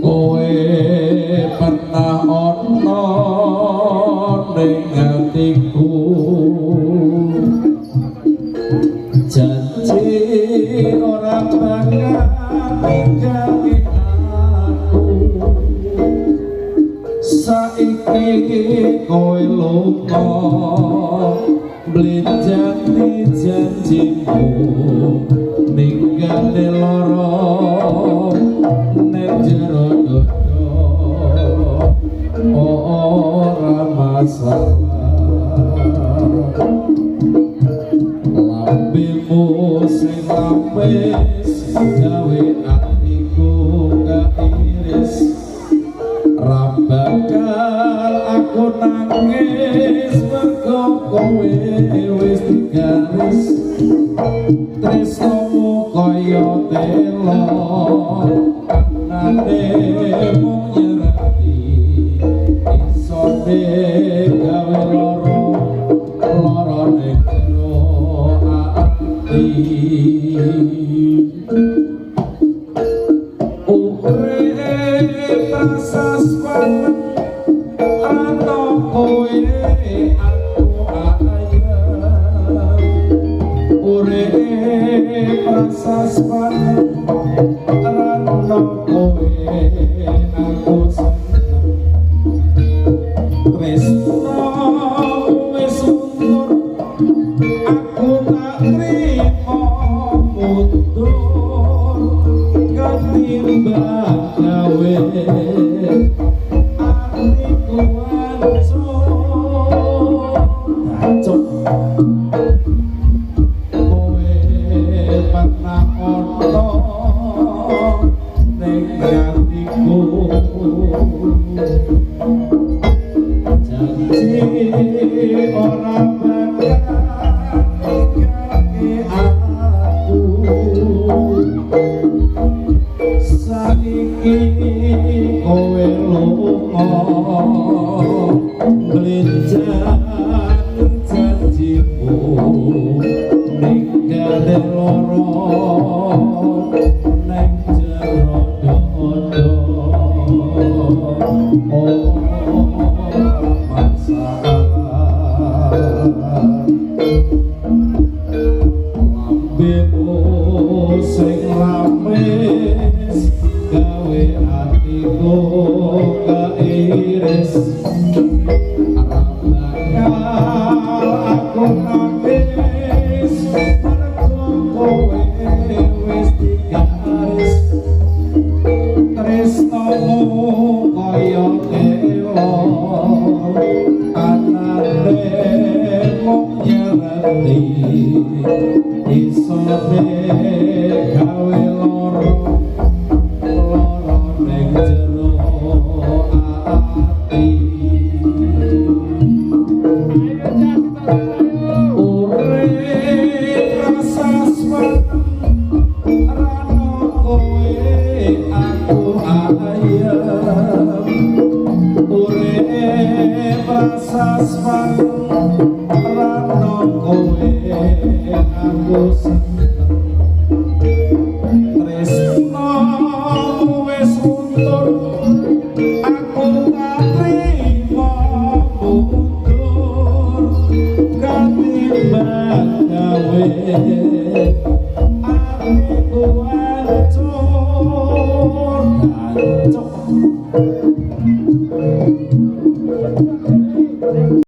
Kowe pernah ana ning atiku, janji ora bakal ninggalke aku. Saiki kowe lunga mlenjani janjimu, ninggale lara ning jero dada. Ora masalah lambemu sing lampis gawe atiku kairis, ra bakal aku nangis mergo kowe wis digaris. Tresnomu kaya telo anane mung nyerati, isone gawe lara lara ning jero ati. Urip prasaswan rano kowe aku ayem, urip prasaswan rano kowe aku seneng. Tresno wis luntur aku tak trimo mundur, ketimbang gawe atiku hancur. Hancur. Kowe pernah ana ning atiku, janji ora bakal ninggalke aku. Saiki kowe lunga mlenjani janjimu, ninggale lara ning jero dada. Ora masalah lambemu sing lamis gawe atiku kairis, ra bakal aku nangis mergo kowe wis digaris. Tresnomu kaya telo anane mung nyerati, isone gawe lara lara ning jero ati. Urip prasaswan rano kowe aku ayem, urip prasaswan rano kowe aku seneng. Tresno wis luntur aku tak trimo mundur, ketimbang gawe atiku hancur. Hancur.